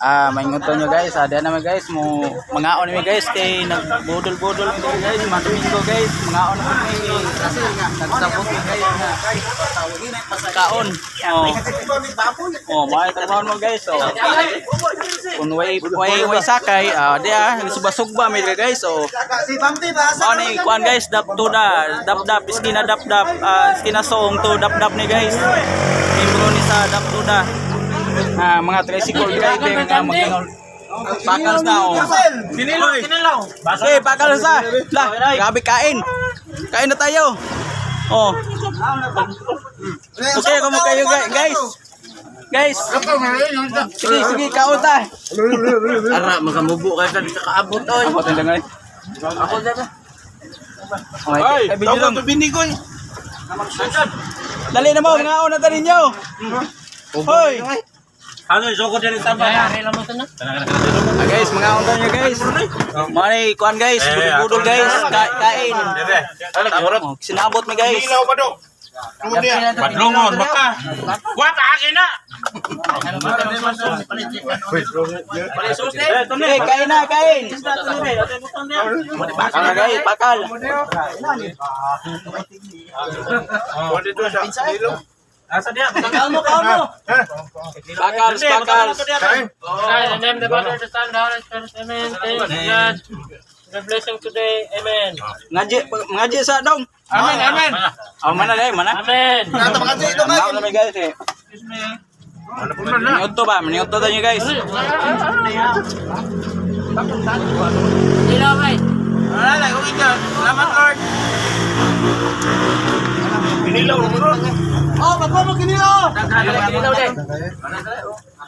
Ah, may nguto nyo, guys. Ada naman, guys, mo mangaon mi, guys, kay nagbudol-budol mi guys, mga Domingo, guys, mangaon na kami kasi nga nagsabot mi, guys, nga kaon. Oh. Oh, may trabaho mo, guys. Oh. Kung way sakay, di subasugba mi guys. Oh. Mao ni kuan, guys, dap to da, dap dap iskina dap dap, iskina soong to dap dap ni, guys. Membro ni sa dap to da. Mga tricycle driver nga mag Pakals na, oh. Kinilaw, kinilaw. Okay, pakals na. La, grabe kain. Kain na tayo. Oh. Okay, kamo kayo, guys. Guys. Sige, sige, kaon ta. Ara, makamubo ka sa kaabot oy. Ako tindang ay. Ako dyan. Okay, ay, video lang. Binigoy. Dali na mo, ngaon na ta ninyo. Hoy. Ano, isoko dyan yung tamba. Guys, mga unta nyo, guys. Mga ni kuan, guys, budol-budol, guys, kain. Oh, sinabot mi, guys. pa do. Badlongon, baka. Wa pa akin na. Okay, kain na, kain. Pakal na, guys, pakal. Dito sa kilo. Asa diya? Pakal, pakal. Kain. In the name of the Father, the Son, the Holy Spirit. Amen. Thank you, God. The blessing today. Amen. Ngaji, ngaji sa dong. Amen, amen. Oh, mana dai, mana? Amen. Ngaon na mi, guys, eh. Maniudto ba? Maniudto tayo, guys. Hello, mate. Wala, okay ka. Salamat, Lord. Oh, magpo kinilaw. Kinilaw din.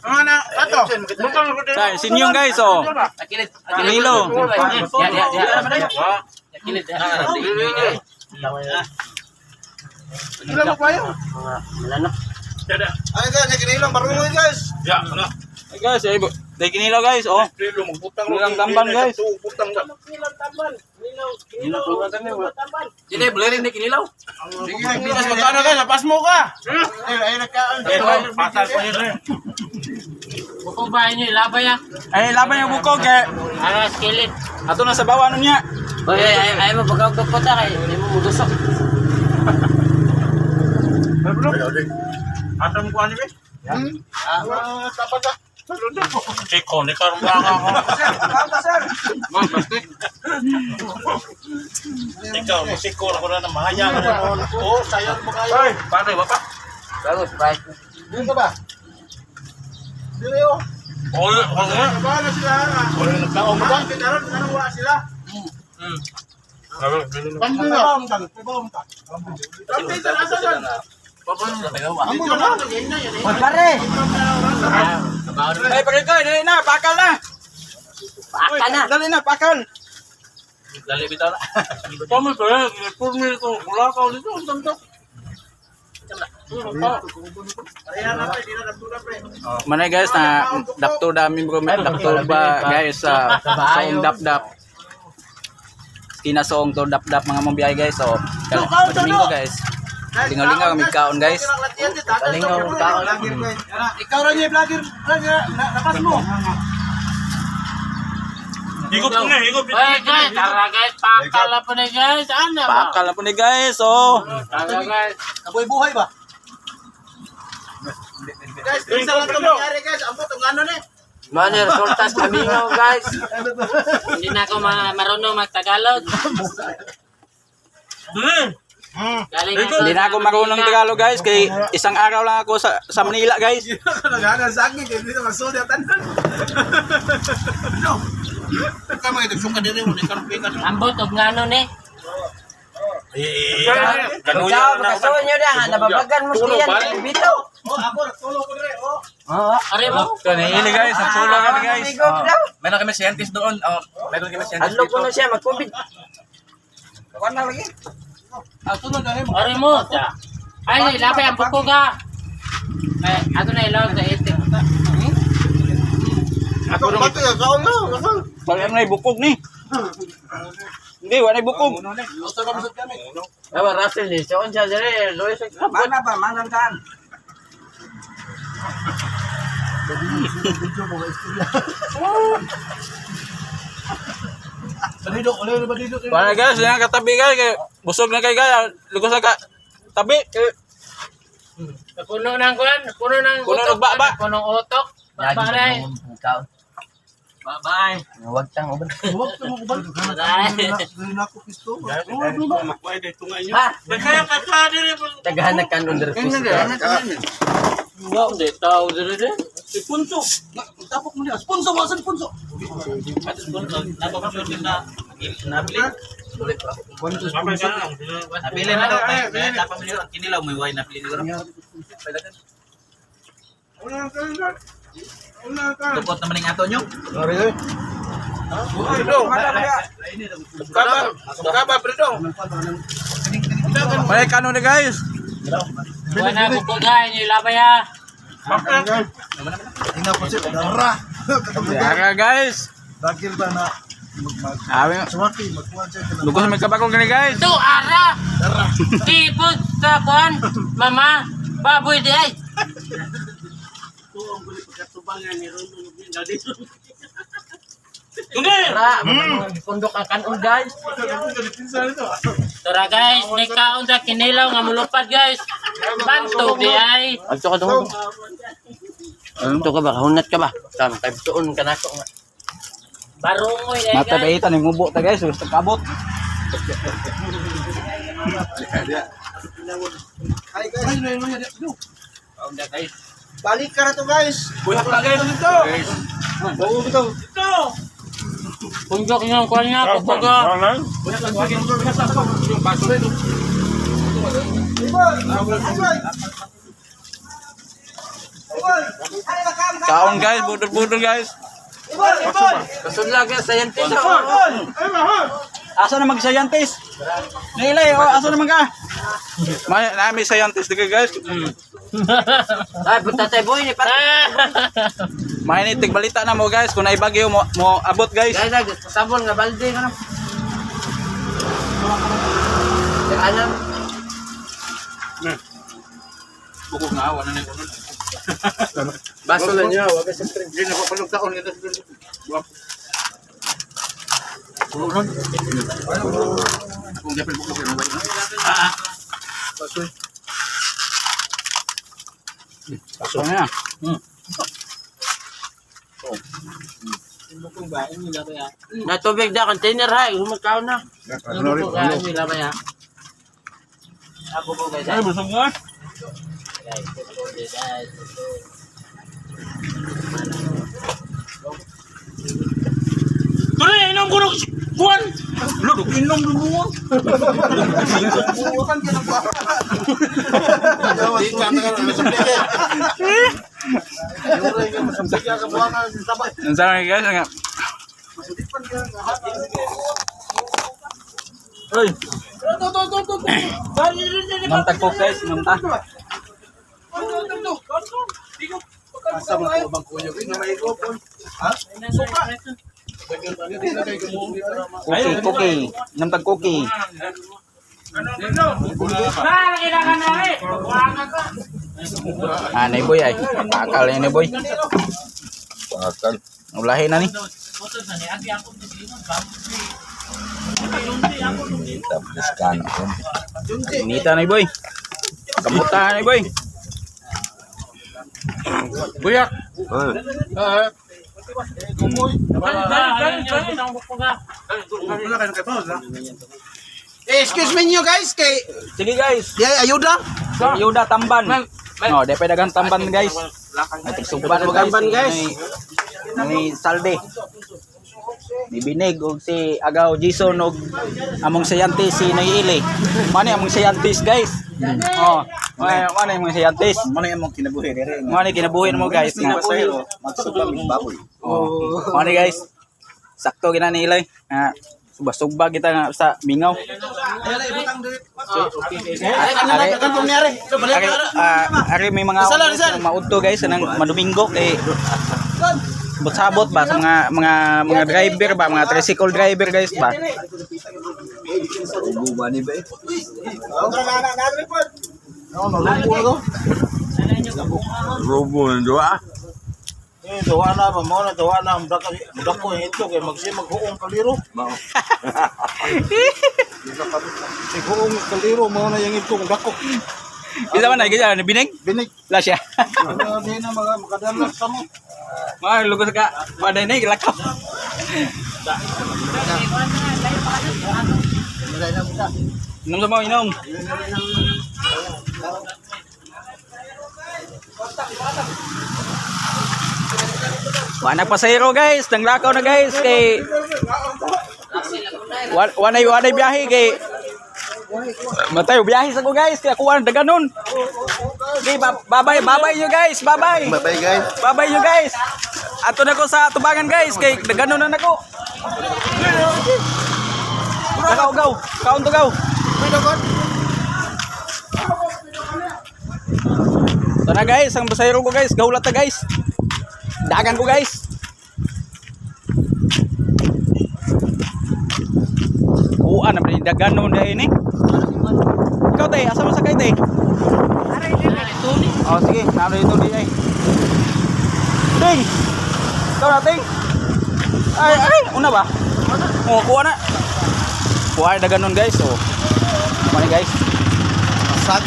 Ano na ato? Sa sinyong, guys, oh. Kinilo. Ya, ya, ya. Kilid. Kinilaw mo kayo. Ay guys, kinilaw barungoy, guys. Ya, ano? Ay, guys, ay, dai kinilo, guys, oh. Kilo magbutang. Kinilang tamban, guys. Butang ka. Hindi, boleh rin kinilaw. Sige, Pinas magkano ka? Lapas mo ka. Ay, ay nagkaan. Pasal pa yun. Buko ba inyo ilabay ah? Ay, laban yung bukog kay. Ano, skillet. Ato na sa bawa ano niya. Oy, ay, ay mo pagkakot ta kay hindi mo mudusok. Atam ko ano ba? Ah, tapat ah. Chiko, ni karon ba ako? Ikaw, musiko na ko na mahaya ka na noon. Oo, sayang mo kayo. Ay, pare, wapa. Bagus, bye. Dito ba? Dili oh. Oo, oo. Wala sila. Wala nagkaon mo ba? Kinaron, ano wala sila? Pambila. Pambila asa san? Amo na. Pare. Ay, pare ko, dali na, pakal na. Pakal na. Dali na, pakal. Dali bitaw na. Pamil pa rin, purmil ko, wala ka ulit ang tantok. Manay, guys, na dapto dami bro, dapto ba, guys, sa soong dap-dap. Kinasoong to dap-dap mga mambiyay, guys. So, Domingo, guys. Lingaw-lingaw kami kaon, guys. Kalingaw kaon. Ikaw ra niya vlogger. Lapas mo. Higop ko nga, higop. Oy, guys, tara, guys, pakal na po ni guys. Ano ba? Pakal na po ni, guys. Oh. Tara, guys. Kabuhay-buhay ba? Guys, isa lang 'to mangyari, guys. Ambot ang ano ni. Mano, resulta sa mingaw, guys. Hindi na ako marunong mag-Tagalog. Dali. Galing ako Hindi na ako sa marunong Manila. Tagalog, guys, kay isang araw lang ako sa Manila, guys. Nagana sa akin kay dito masudi at tanan. No. Kamo ito suka diri mo ni karon pikas. Ambot og ngano ni. Kanuya na. Kasuhan nyo na, nababagan mo siya bitaw. Oh, ako tulong ko dire. Oh. Are mo. So, nahihili, guys, ang sulong kami, guys. Meron kami scientist doon. Oh, meron kami scientist Adlok ko na siya, mag-COVID. Are mo. Ay, ilabay ang buko ka. Ay, ato na ilog sa itik. Ako bato ya kaon na. Kaon. Wala na bukog ni. Hindi, wala na bukog. Awa, Russell, ni siya siya dere, Luis, Mana ba, mana saan? Video mo istorya. Badido, wala na badido. Wala guys, yan katabi guys, kay busog na kay guys, lugos na ka. Tabi. Kay Puno ng kuan, puno ng Puno utok. ng baba. Puno ng utok. Baba na eh. Bye. Huwag tang uban. Huwag ka mo uban. Dili na ako pisto. Ha? Kaya ka sa diri. Tagahan na kanon der pisto. Wow, di tao diri di. Si Punso. Tapok mo niya. Punso, wasan Punso. Napili na daw. Dapat mo ang kinilaw may wine napili siguro. Dukot naman yung ato nyo. Sorry eh. Kaba, kaba predo. May kanon ni guys. Wala na bukog ha, inyo ilabay ha. Tingnan po siya. Dara. Yara guys. Dagil ba na mag Abi, Suwaki, magkuhan siya ka na. lugos may kabakong gani guys. Ito, ara! Tipod sa kuan, mama, baboy di ay. Ra, pundok ang kanon guys. Tora guys, may kaon sa kinilaw nga mulupad guys. Bantog di ay. Adto ka dong. Adto ka ba? Hunat ka ba? Tam kay tuon ka nako nga. Barungoy di ay Mata guys. daitan yung ubo ta guys, gusto kabot. Ay, guys. Balik ka na to guys. Buhat pa guys. Bago bitaw. Pundok yung kuan nga, bukog ha. Kaon guys, budol-budol guys. Kasudla ka sa yantis. Asa na mag-scientist? Nailay, oh, asa naman ka? May nami scientist dito guys. Ay, punta tayo boy ni pat. May ni tigbalita na mo guys kung naibagyo mo mo abot guys. Guys, guys, sabon nga balde ka na. Alam, Bukog nga wala na yung baso lang niyo, wag sa Kaso na. Na tubig da container ha, humakaw na. Bukog ha, inyo ilabay ha. Ako po guys. Ay busog nga. Guys, bukog di guys. Tuloy inom ko ng kuan. Lodok inom dumuon. Ang sarap guys nga. Uy. Ngamtag po guys, ngamta. Asa man ko bang kuyog ina may gopon. Ha? Cookie, cookie. Ngamtag cookie. Ma, kailangan na eh. Buwangan ka. Ah, nay boy ay. Pakal ni boy. Pakal. Ulahin na ni. Tapos kanon. Nita na boy. Kamuta na boy. Buyak. Dali, dali, dali. Eh, excuse me nyo guys kay Sige guys. di ay ayuda. Ayuda tamban. No, di pa dagang tamban guys. Ay tigsugban mo guys. Tamban, guys. May salde. Ni Binig og si Agaw Jason og among scientist si Noyili. Mani among scientist guys. Oh, mani among scientist. Mano yung mong kinabuhi dire. Mani kinabuhi mo guys. Nga. Pasahero, magsugba mig baboy. Oh. Mani guys. Sakto gina ni Ilay. Ah, suba-suba kita nga sa mingaw. Ay, ano na nangyari? Ari, ah, ari may mga maudto guys nang madomingo kay sabot ba sa mga driver ba, mga tricycle driver guys ba. Ubo ba ni ba eh? No, no, lumpo na to. Robo ng dua. Eh, duwa na ba mo na duwa na ang dako dako yung ito kay magsi maghuong kaliro. Mao. Sighuong kaliro mo na yung ito dako. Bisa man na gisa binig? Binig. La siya. Ano di na mga makadalas sa mo. Mga lugos ka. Paday na lakaw. Inom sa mga inom. Wala pasahero guys, nanglakaw na guys kay wanay wanay biyahe kay Matay biyahe sa ko guys, kay ako daganon. Okay, babay babay you guys, babay. Bye-bye guys. Babay you guys. Ato na ko sa tubangan guys kay daganon na nako. Lakaw gaw, kaon to gaw. Tara guys, ang pasahero ko guys, gaulat ta guys. Dagan ko guys. Kuan na ba ni daganon dahil ni? Ikaw tay, asa mo sakay tay? Oh sige, nalo ito di ay. Ting! Ikaw na ting! Ay, ay, una ba? Oh, kuha na. Kuha na ganun guys, oh. Kuha na guys. Sat.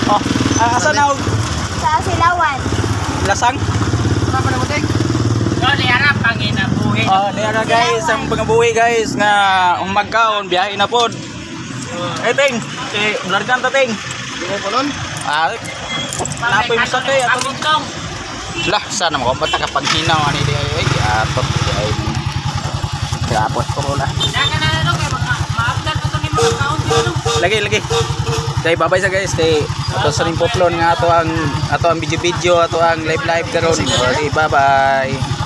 Oh, ah, asa na og Sa Silawan. lasang? No, di harap panginabuhi. Oh, diya ka guys, ang pangabuhi guys nga magkaon biyahe na pod. Eh ting, eh largan ta ting. Ah, napoy mo sakay ato. Pagutong. Lah, sana mo bata kapag hinaw ani di ay ay atot di ay. Kapot ko lah. Dagan na lang kay ma-upload ko to ni mga account yun. Lagi lagi. Day babay sa guys kay ato sa ning poplon nga ato ang video video ato ang live live karon. Okay, bye bye.